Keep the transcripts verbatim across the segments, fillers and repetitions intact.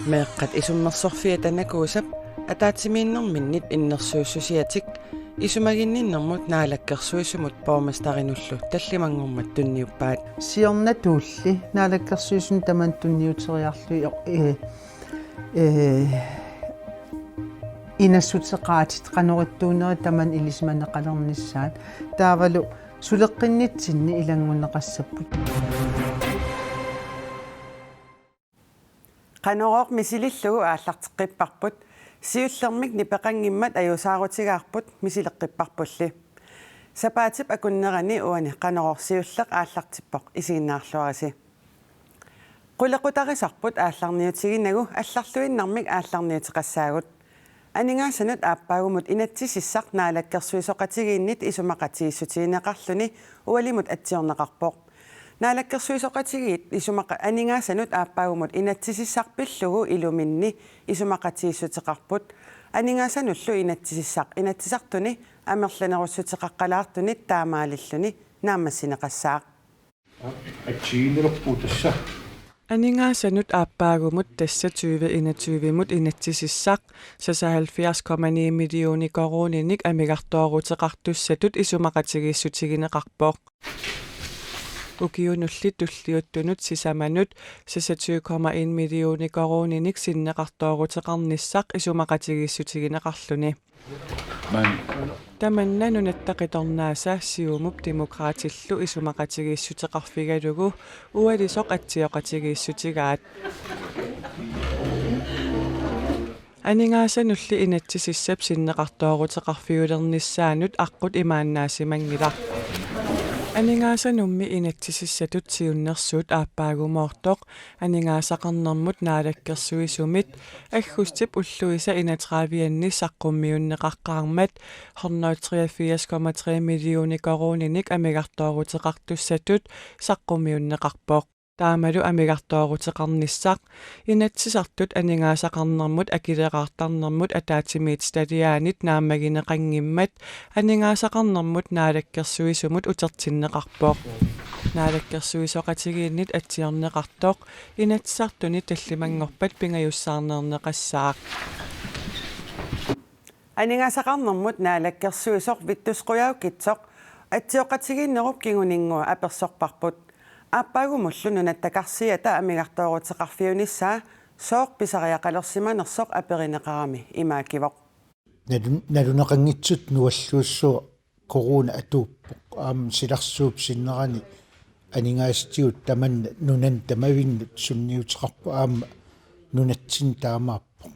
Meeqqat isummersorfiata Nakuusap ataatsimiinnerminnit innersuussusiatik isumaginninnermut naalakkersuisumut borgmesterinullu tallimanngormat tunniuppaat. Siorna Tuulli naalakkersuisuni tamanut tunniuteriarlugit, eh, eh, inassuteqaatit qanoq ittuunerit tamanut ilisimaneqalernissaat. Taavalu suleqqinnitsinni ilanngunneqassapput. Qanorooq misilillugu aallarteqqipparput, siullermik nipeqanngimmat ajuusaarutigaarput misileqqipparpulli. Sapaatip akunnerani uani Qanorooq siulleq aallartippoq, isiginnaarluarisi. Qulequtarisarput aallarniutiginagu allarluinnarmik aallarniuteqassaagut. Aningaasanut aappaagumut inatsisissaq naalakkersuisoqatigiinnit isumaqatigiissutigineqarluni ualimut atsiorneqarpoq. Naalakkersuisoqatigiit isumaqa-, aningaasanut aappaagumut inatsisissaq pillugu iluminni isumaqatigiissuteqarput. Aningaasanullu inatsisissaq Inatsisartuni amerlanerussuteqaqqalaartunit taamaalilluni naammassineqassaaq. Atsigiinnerput tassa. Aningaasanut aappaagumut, tassa tyve enogtyve-mut, inatsisissaq seksoghalvfjerds komma ni millioner koruuninik amigartooruteqartussatut isumaqatigiissutigineqarpoq. Ukiunulli tulliuttunut sisamanut seksogtyve komma en millioner koruuninik sinneqartooruteqarnissaq isumaqatigiissutigineqarluni. Tamanna Nunatta Qitornaasa Siumup Demokraatillu isumaqatigiissuteqarfigalugu ualisoq atsioqatigiissutigaat. Aningaasanulli inatsisissap sinneqartooruteqarfiulernissaanut aqqut imaannaasimanngilaq. Aningaasanummi inatsisissatut siunnersuut aappaagumoortoq aningaasaqarnermut naalakkersuisumit aggustip ulluisa enogtredive-anni saqqummiunneqaqqaarmat hundrede treogfirs komma tre millioner koruuninik amigartooruteqartussatut saqqummiunneqarpoq. Taamalu amigartooruteqarnissaq Inatsisartut aningaasaqarnermut akileraartarnermut ataatsimiititaliaanit naammagineqanngimmat aningaasaqarnermut naalakkersuisumut utertinneqarpoq. Naalakkersuisoqatigiinnit atsiorneqartoq Inatsisartuni tallimanngorpat pingajussaarneerneqassaaq. Aningaasaqarnermut naalakkersuisoq Vittus Qujaukitsoq atsioqatigiinnerup kinguninngua apersorparput. Aappaagumullu Nunatta Karsiata amigartooruteqarfiunissaa sooq pisariaqalersimanersoq aperineqarami imaakivoq. Nalu-, naluneqanngitsut nualluussuaq corona atuuppoq. Aamma silarsuup sinnerani aningaasatigut tamanna nunani tamavinnut sunniuteqarpoq, aamma nunatsinni taamaappoq.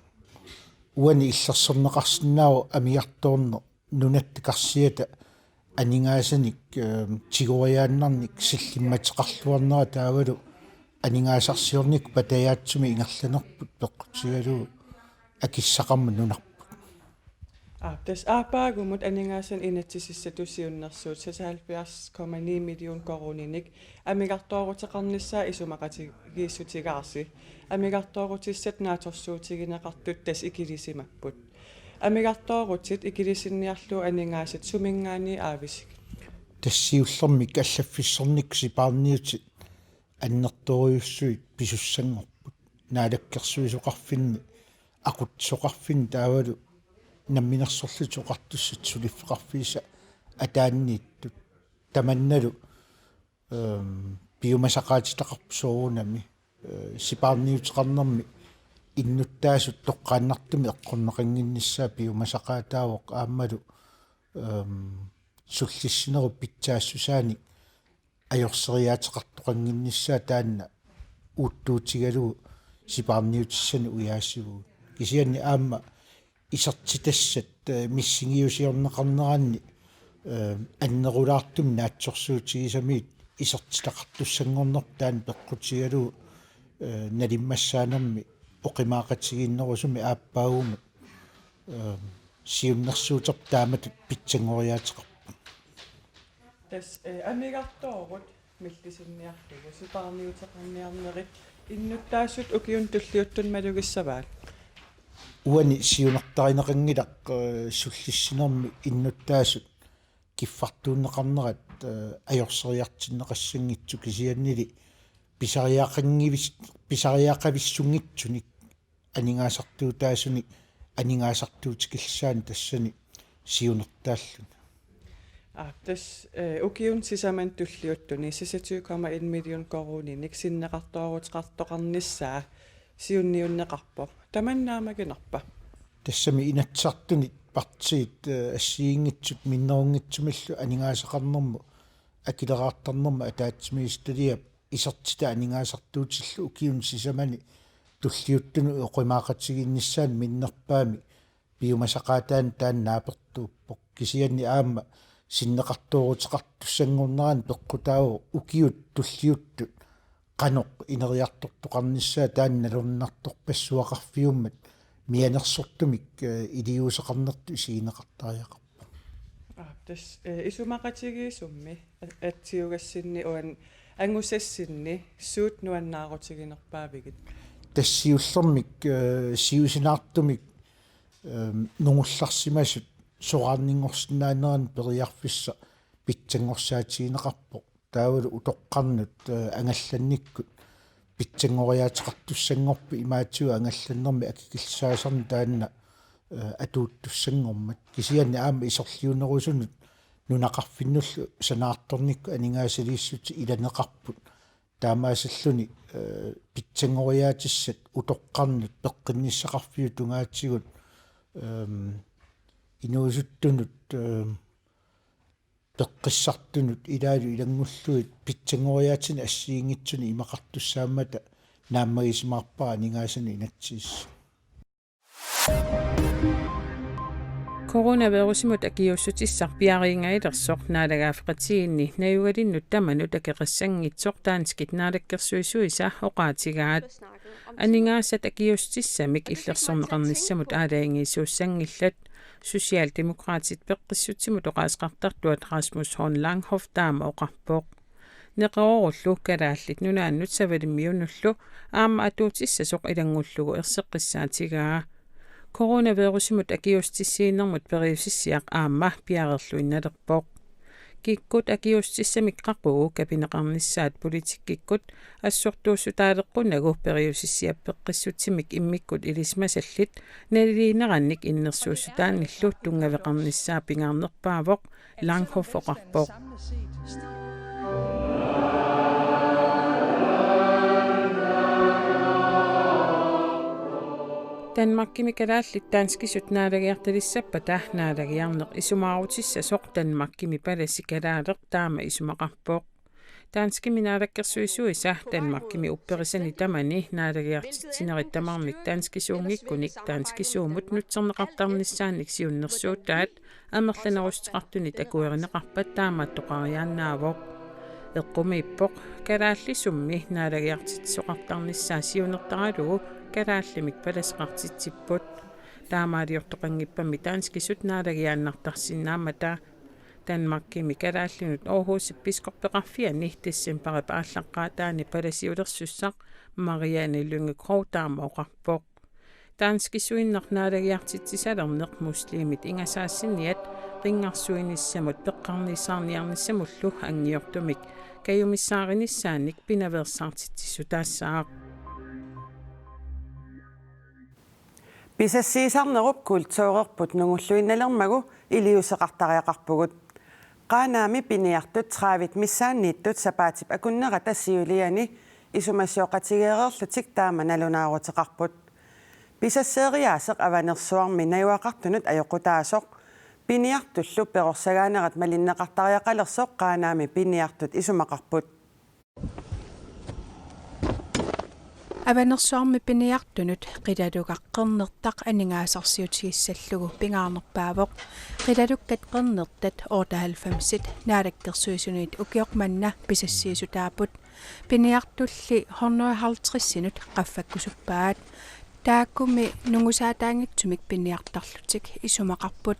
Uani illersorneqarsinnaavoq amigartoorneq Nunatta Karsiata aningaasanik, ehm, tigoriaannarnik sillimmateqarluarnera taavalu aningaasarsiornikkut patajaatsumik ingerlanerput peqqutigalugu akissaqarmat nunarput. Aa, tassa aappaagumut aningaasanik inatsisissatut siunnersuut seksoghalvfjerds komma ni million koruuninik amigartooruteqarnissaa isumaqatigiissutigaarsi. Amigartoorutissat naatsorsuutigineqartut tassa ikilisimapput. Amigartoorutit ikilisinniarlugu aningaasat suminngaanniit aavisigit? Tassa siullermik allaffissornikkut sipaarniutit annertoorujussuit pisussanngorput. Naalakkersuisoqarfinni, aqutsisoqarfinni taavalu Namminersorlutik Oqartussat suliffeqarfiisa ataanniittut. Tamannalu, ehm, piumasaqaatitaqarpoq soorunami, eh, sipaarniuteqarnermi innuttaasut toqqaannartumik eqqorneqannginnissaat piumasaqaataavoq aammalu, ehm, sullissinerup pitsaassusaanik ajorseriaateqartoqannginnissaa taanna uuttuutigalugu sipaarniutissanik ujaasivugut. Kisianni aamma isertitassat, eh, missingiusiorneqarneranni, eh, annerulaartumik naatsorsuutigisamigit isertitaqartussanngornerput taanna peqqutigalugu, eh, nalimmassaanermi oqimaaqatigiinnerusumik aappaagumut, eh, siunnersuuterput taamatut pitsanngoriaateqarpoq. Tassa, eh, amigartoorut millisinniarlugu sipaarniuteqarniarnerit innuttaasut ukiuni tulliuttuni malugissavaat? Uani siunertarineqanngilaq, eh, sullissinermi innuttaasut kiffartuunneqarnerat eh, ajorseriartinneqassanngitsut kisiannili pisariaqanngivis-, pisariaqavissunngitsunik aningaasartuutaasunik aningaasartuutikillisaanik tassani siunertaalluni. Aa, tassa, eh, ukiuni sisamani tulliuttuni seksogtyve komma en million koruuninik sinneqartooruteqartoqarnissaa siunniunneqarpoq. Tamanna naammaginarpa? Tassami Inatsisartuni partiit, eh, assigiinngitsut minnerunngitsumillu aningaasaqarnermut akileraartarnermut ataatsimiititaliap isertitat aningaasartuutillu ukiuni sisamani tulliuttunut oqimaaqatigiinnissaanut minnerpaamik piumasaqaataanik taanna naapertuuppoq. Kisianni aamma sinneqartooruteqartussanngornerani peqqutaavoq ukiut tulliuttut qanoq ineriartortoqarnissaa taanna nalorninartorpassuaqarfiummat mianersortumik, eh, iliuuseqarnertut isigineqartariaqarpoq. Aa, tassa, eh, isumaqatigiissummi a-, atsiugassinni uani angusassinni suut nuannaarutiginerpaavigit? Tassa siullermik, eh, siusinaartumik, eh, nungullarsimasut soraarninngorsinnaaneranut periarfissaq pitsanngorsaatigineqarpoq. Taavalu utoqqarnut, eh, angallannikkut pitsanngoriaateqartussanngorput imaatigut angallannermik akikillisaasarneq taanna, eh, atuuttussanngormat. Kisianni aamma isorliunerusunut nunaqarfinnullu sanaartornikkut aningaasaliissutit ilaneqarput. Taamaasilluni, eh, pitsanngoriaatissat utoqqarnut peqqinnissaqarfiup tungaatigut, ehm, inuusuttunut, ehm, peqqissartunut ilaalu ilanngullugit pitsanngoriaatinik assigiinngitsunik imaqartussaammata naammagisimaarpara aningaasanut inatsisissaq. Coronavirusimut akiuussutissaq piareeringajalersoq naalagaaffeqatigiinni najugalinnut tamanut akeqassanngitsoq danskit naalakkersuisuisa oqaatigaat. Aningaasat akiuussutissamik illersorneqarnissamut aalajangiisuussanngillat. Socialdemokraatit peqqissutsimut oqaaseqartartuat Rasmus Horn Langhoff taama oqarpoq. Neqeroorullu Kalaallit Nunaannut Savalimmiunullu aamma atuutissasoq ilanngullugu erseqqissaatigaa. Coronavirusimut akiuussutissiinermut periusissiaq aamma piareerluinnalerpoq. Kikkut akiuussutissamik qaqugu kapineqarnissaat politikkikkut assortuussutaaleqqunagu periusissiap peqqissutsimik immikkut ilisimasallit naliliinerannik innersuussutaanillu tunngaveqarnissaa pingaarnerpaavoq, Langhoff oqarpoq. Danmarkimi kalaallit danskisut naalagiartalissappata naalagiarneq isumaarutissasoq Danmarkimi palasi kalaaleq taama isumaqarpoq. Danskimi naalakkersuisuisa Danmarkimi upperisani tamani naalagiartitsinerit tamarmik danskisuunngikkunik danskisuumut nutserneqartarnissaannik siunnersuutaat amerlanerussuteqartunit akuerineqarpat taamaattoqariaannaavoq. Eqqumiippoq kalaallisummi naalagiartitsisoqartarnissaa siunertaralugu kalaallimik palaseqartitsipput. Taamaaliortoqanngippammi danskisut naalagiaannartarsinnaammata. Danmarkimi kalaallinut Aarhusip biskoppeqarfiani decembarip aallaqqaataani palasiulersussaq Marianne Lynge Krogh taama oqarpoq. Danskisuinnaq naalagiartitsisalerneq muslimit ingasaassiniat qinngarsuinissamut peqqarniissaarniarnissamullu anngiortumik kajumissaarinissaannik pinaveersaartitsissutaassaaq. Pisassiisarnerup kulturerput nungulluinnalermagu iliuuseqartariaqarpugut. Qaanaami piniartut tredive missaanniittut sapaatip akunnerata siuliani isumassioqatigeereerlutik taama nalunaaruteqarput. Pisasseeriaaseq Avanersuarmi najugaqartunut ajoqutaasoq, piniartullu perorsagaanerat malinneqartariaqalersoq Qaanaami piniartut isumaqarput. Avanersuarmi piniartunut qilalugaq qernertaq aningaasarsiutigissallugu pingaarnerpaavoq. Qilalukkat qernertat otteoghalvfemsit naalakkersuisuniit ukioq manna pisassiissutaapput. Piniartulli hundrede og halvtredsinut qaffakkusuppaat. Taakkumi nungusaataanngitsumik piniartarlutik isumaqarput.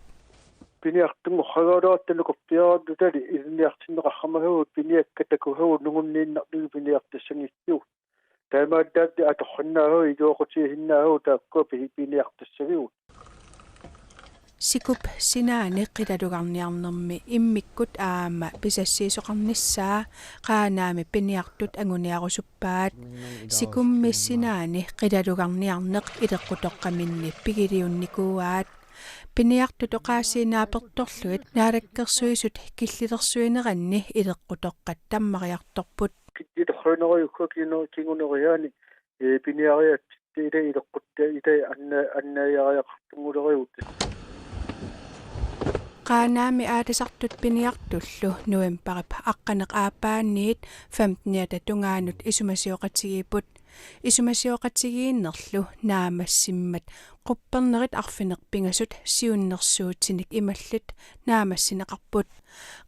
Piniartunngoqqagaluarta nukappiarannutali ilinniartinneqarsimagatsigu piniakkat takusagut nungunniinnarlugit piniartassanngitsugut. Taamaattaaq atorsinnaasagut iluaqutigisinnaasut taakkua pi-, piniartassagigut. Sikup sinaani qilalugarniarnermi immikkut aamma pisassiisoqarnissaa Qaanaami piniartut anguniarusuppaat. Sikummi sinaani qilalugarniarneq ileqqutoqqaminni pigiliunnikuuaat. Piniartut oqaasii naapertorlugit Naalakkersuisut killilersuineranni ileqqutoqqat tammariartorput. Kittitorruinerujukkua kinu-, kinguneriaani, ee, piniariat ila ileqqutta ila anna-, annaajaariaqartunngulerigut. Qaanaami aatasartut piniartullu novembarip aqqaneq-aappaanniit femteniata tungaanut isumasioqatigiipput. Isumasioqatigiinnerlu naammassimmat quppernerit arfineq-pingasut siunnersuutinik imallit naammassineqarput.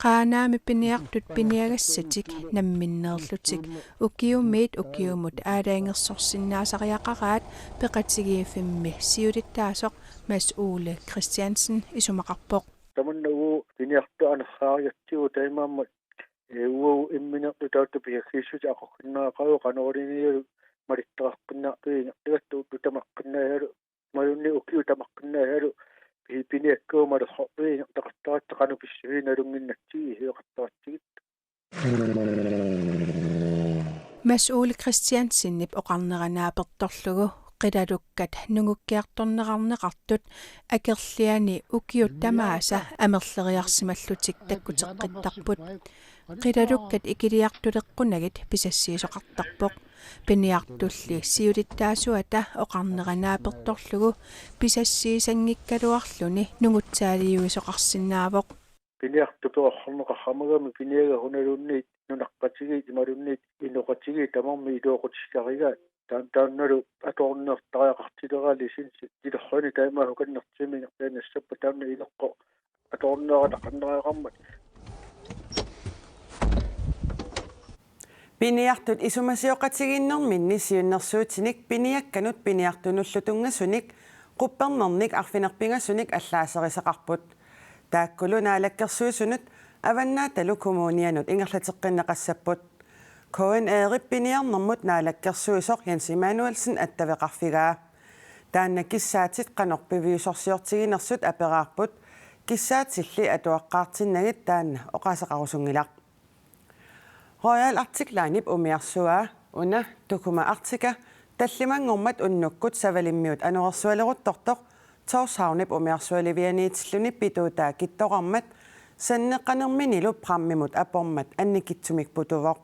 Qaanaami piniartut piniagassatik namminneerlutik ukiumiit ukiumut aalajangersorsinnaasariaqaraat peqatigiiffimmi siulittaasoq Mads Ole Christiansen isumaqarpoq. Tamanna uagut piniartut anerraarigatsigu taamaammat, ee, uagut imminerlu taakku piagiissutit aqugginnaraqaruit qanoq iliorlunilu malittaqaqqinnaarlugit ingerlagatta ullut tamaqqinnaassalu imaluunniit ukiut tamaqqinnaassalu pi-, piniakkagut malersorlugit ingerlaqattaratta qanoq pissutigineq nalunnginnatsigit ihiaqattaratsigit. Mads Ole Christiansenip oqarnera naapertorlugu qilalukkat nungukkiartorneqarneqartut akerliani ukiut tamaasa amerleriarsimallutik takkuteqqittarput. Qilalukkat ikiliartuleqqunagit pisassiisoqartarpoq. Piniartulli siulittaasuata oqarnera naapertorlugu pisassiisanngikkaluarluni nungutsaaliuisoqarsinnaavoq. Piniartut peqarneqarsimagami piniagasat unaluunniit nunaqqatigiit imaluunniit inoqatigiit tamarmik iluaqutissarigaat. Taan-, taannalu atorunnaartariaqartileraat licensi. Tilerrani taamaakkannertiimi ingerlaannassappat taanna ileqqoq atorunnaartaqarneqarmat. Piniartut isumasioqatigiinnerminni siunnersuutinik piniakkanut piniartunullu tunngasunik quppernernik arfineq-pingasunik allaaserisaqarput. Taakkulu Naalakkersuisunut Avannaatalu Kommunianut ingerlateqqinneqassapput. K N R-ip piniarnermut naalakkersuisoq Jens Immanuelsen attaveqarfigaa. Taanna kissaatit qanoq piviusorsiortiginersut aperaarput, kissaatilli atuaqqaartinnagit taanna oqaaseqarusunngilaq. Royal Arctic Linep umiarsuaa, una Tucuma Arctica, tallimanngormat unnukkut Savalimmiut anorersualeruttortoq Tórshavnip umiarsualivianiitilluni pituutaa kittorarmat sanneqqanerminilu prammimut apormat annikitsumik putuvoq.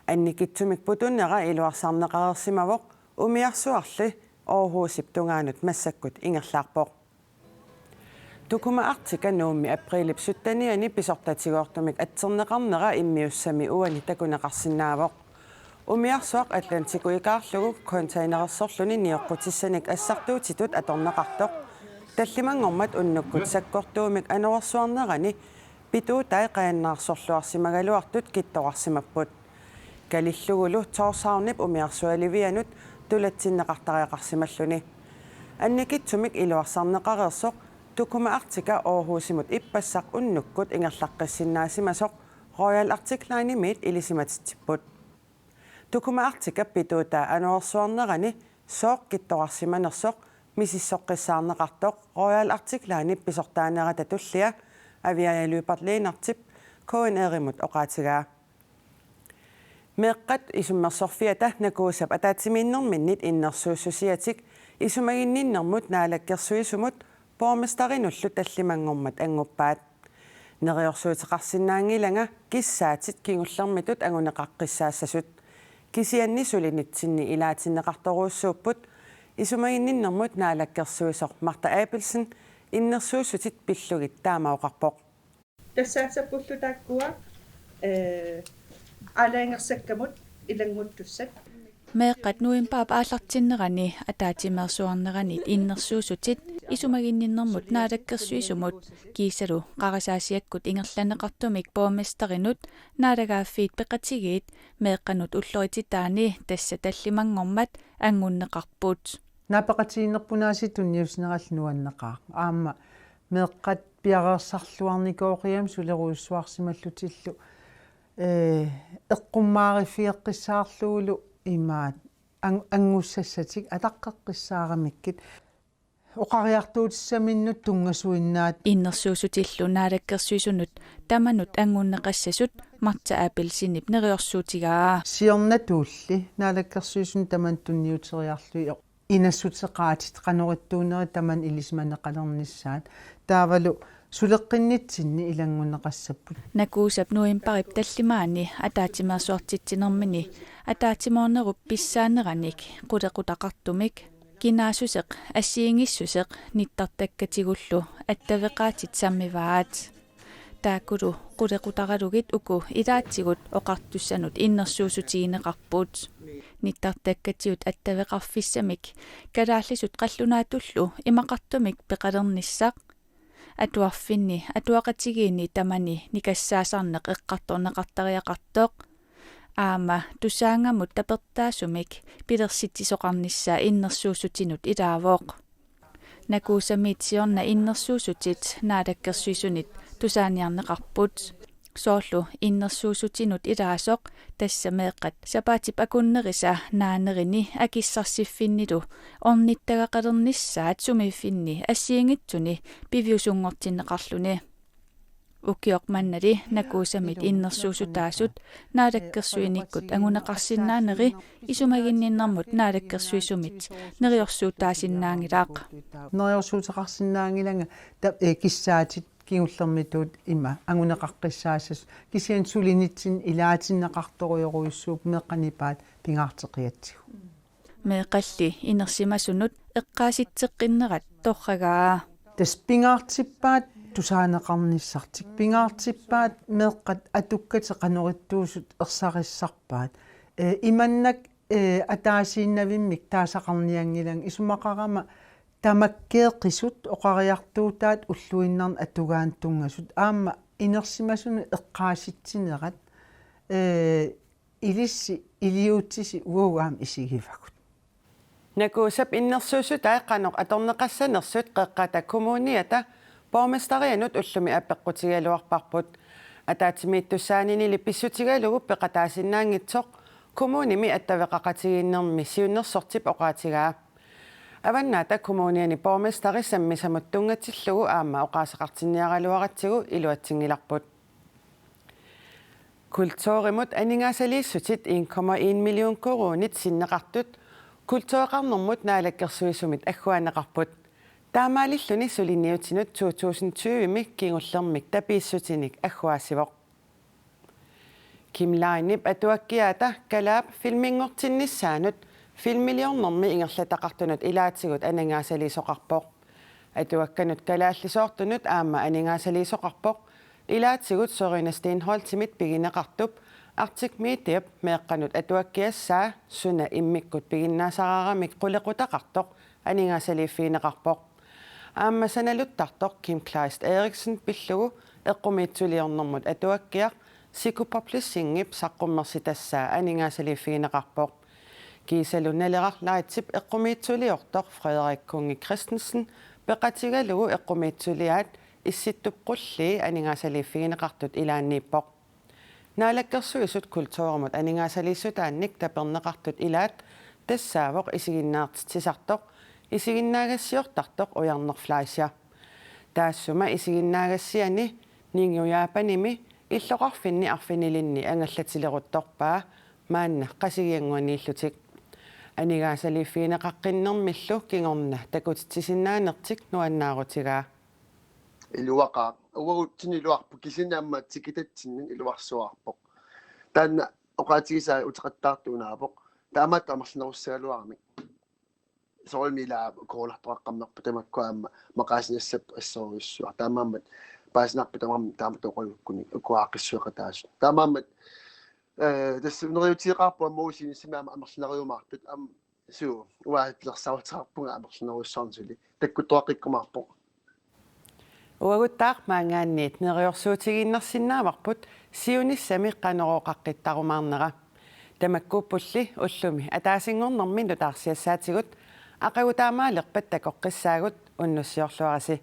Annikitsumik putunera iluarsarneqareersimavoq, umiarsuarli Aarhusip tungaanut massakkut ingerlaarpoq. Tucuma Arctica Nuummi aprilip syttenianni pisortatigoortumik atserneqarnera immiussami uani takuneqarsinnaavoq. Umiarsuaq Atlantikuikaarlugu containerersorluni nioqqutissanik assartuutitut atorneqartoq tallimanngormat unnukkut sakkortuumik anorersuarnerani pituutai qajannaarsorluarsimagaluartut kittorarsimapput. Kalillugulu Tórshavnip umiarsualivianut tulatsinneqartariaqarsimalluni. Annikitsumik iluarsarneqareersoq Tucuma Arctica Aarhusimut ippassaq unnukkut ingerlaqqissinnaasimasoq Royal Arctic Linemiit ilisimatitsipput. Tucuma Arctica pituutaa anorersuarnerani sooq kittorarsimanersoq misissoqqissaarneqartoq Royal Arctic Linep pisortaanerata tullia Aviaja Lyberth Lennertip K N R-imut oqaatigaa. Meeqqat isummersorfiata Nakuusap ataatsimiinnerminnit innersuussusiatik isumaginninnermut naalakkersuisumut borgmesterinullu tallimanngormat annguppaat. Neriorsuuteqarsinnaanngilanga kissaatit kingullermitut anguneqaqqissaassasut. Kisianni sulinitsinni ilaatinneqartorujussuupput, isumaginninnermut naalakkersuisoq Martha Abelsen innersuussutit pillugit taama oqarpoq. Tassaassappullu taakkua, ee, aalajangersakkamut ilannguttussat. Meeqqat novembarip aallartinnerani ataatsimeersuarneranit innersuussutit isumaginninnermut naalakkersuisumut kiisalu qarasaasiakkut ingerlanneqartumik borgmesterinut naalagaaffiit peqatigiit meeqqanut ullorititaani tassa tallimanngormat angunneqarput. Naapeqatigiinnerput aasiit tunniussinerallu nuanneqaaq. Aamma meeqqat piareersarluarnikooqiam sulerujussuarsimallutillu, ee, eqqummaariffigeqqissaarlugulu imaat an-, anngussassatik ataqqeqqissaaramikkit. Oqariartuutissaminnut tunngasuinnaat. Innersuussutillu naalakkersuisunut tamanut angunneqassasut Martha Abelsenip neriorsuutigaa. Siornatuulli naalakkersuisunut tamanut tunniuteriarlugit inassuteqaatit qanoq ittuunerat tamanut ilisimaneqalernissaat. Taavalu suleqqinnitsinni ilanngunneqassapput. Nakuusap novembarip tallimaanni ataatsimeersuartitsinermini ataatsimoornerup pissaaneranik qulequtaqartumik kinaassuseq, assigiinngissuseq nittartakkatigullu attaveqaatit sammivaat. Taakkulu qulequtaralugit uku ilaatigut oqartussanut innersuussutigineqarput. Nittartakkatigut attaveqarfissamik kalaallisut qallunaatullu imaqartumik peqalernissaq. Atuarfinni atuaqatigiinni tamani nikassaasarneq eqqartorneqartariaqartoq. Aamma Tusaanngamut tapertaasumik pilersitsisoqarnissaa innersuussutinut ilaavoq. Nakuussamiit siorna innersuussutit naalakkersuisunit tusaaniarneqarput. Soorlu innersuussutinut ilaasoq, tassa meeqqat sapaatip akunnerisa naanerini akissarsiffinnilu ornittagaqalernissaat sumiiffinni assigiinngitsuni piviusunngortinneqarluni. Ukioq mannali Nakuussamit innersuussutaasut naalakkersuinikkut anguneqarsinnaaneri isumaginninnermut naalakkersuisumit neriorsuutaasinnaanngilaq. Neriorsuuteqarsinnaanngilanga ta-, ee, kissaatit kingullermituut ima anguneqaqqissaassasut, kisianni sulinitsinni ilaatinneqartorujorujussuupput meeqqat nipaat pingaarteqigatsigu. Meeqqalli inersimasunut eqqaasitseqqinnerat torragaa. Tassa pingaartippaat tusaaneqarnissartik, pingaartippaat meeqqat atukkatik qanoq ittuusut ersarissarpaat. Ee, imannak, ee, ataasiinnavimmik taasaqarnianngilanga, isumaqarama tamakkeeqisut oqariartuutaat ulluinnarni atugaanut tunngasut, aamma inersimasunut eqqaasitsinerat, ee, ilissi iliuutsit uagut aamma isigivagut. Nakuussap innersuussutai qanoq atorneqassanersut Qeqqata Kommuniata borgmesterianut ullumi apeqqutigaluarparput. Ataatsimiittussaanili pissutigalugu peqataasinnaanngitsoq kommunimi attaveqaqatigiinnermi siunnersortip oqaatigaa. Avannaata Kommuniani borgmesteri sammisamut tunngatillugu aamma oqaaseqartinniaraluaratsigu iluatsinngilarput. Kulturimut aningaasaliissutit en komma en million koruunit sinneqartut kultureqarnermut naalakkersuisumit agguaanneqarput. Taamaalilluni suliniutinut to tusind tyve-mi kingullermik tapiissutinik agguaassivoq. Kim Leinip atuakkiaata Kalaap filminngortinnissaanut filmiliornermi ingerlataqartunut ilaatigut aningaasaliisoqarpoq. Atuakkanut kalaallisoortunut aamma aningaasaliisoqarpoq. Ilaatigut Sørine Steenholdtimit pigineqartup Arctic Mediap meeqqanut atuakkiassaa suna immikkut piginnaasaraaramik qulequtaqartoq aningaasaliiffigineqarpoq. Aamma sanaluttartoq Kim Kleist Eriksen pillugu eqqumiitsuliornermut atuakkiaq Siku Publishingip saqqummersitassaa aningaasaliiffigineqarpoq. Kiisalu Naleraq Lightsip eqqumiitsuliortoq Frederik Kunge Christensen peqatigalugu eqqumiitsuliaat Issittup Qullii aningaasaliiffigineqartut ilaanniippoq. Naalakkersuisut kulturimut aningaasaliissutaannik taperneqartut ilaat tassaavoq isiginnaartitsisartoq, isiginnaagassiortartoq Ujarneq Fleischer. Taassuma isiginnaagassiani Ningyo Japanimi illoqarfinni arfinilinni angallatileruttorpaa maanna Qasigiannguaniillutik. Aningaasaliiffigineqaqqinnermillu kingorna takutitsisinnaanertik nuannaarutigaa. Iluaqaaq. Uagutsinnut iluarpoq, kisianni aamma tikitatsinnut iluarsuarpoq. Taanna oqaatigisaa uteqattaartoq unaapoq. Taamaattoq amerlanerussagaluaramik. Soorunami ilaa koolartoqaqqammerpoq, tamakku aamma maqaasinassapput assorujussuaq. Taamaammat paasinarpoq tamarmik taamatut oqalukkunik ukua aaqqissueqataasut. Taamaammat, ee, tassa neriuutigeqaarput aamma uagut siunissami aamma amerlanerujumaartut aamma suu, uanga pilersaaruteqarpunga amerlanerujussuarnik suli. Takkuttoqaqqikkumaarpoq. Uaguttaaq maanngaanniit neriorsuutigiinnarsinnaavarput siunissami Qanorooq qaqqittarumaarnera. Tamakkuuppulli ullumi ataasinngornermi nutaarsiassaatigut, aqagu taamaalerpat takoqqissaagut, unnussiorluarisi.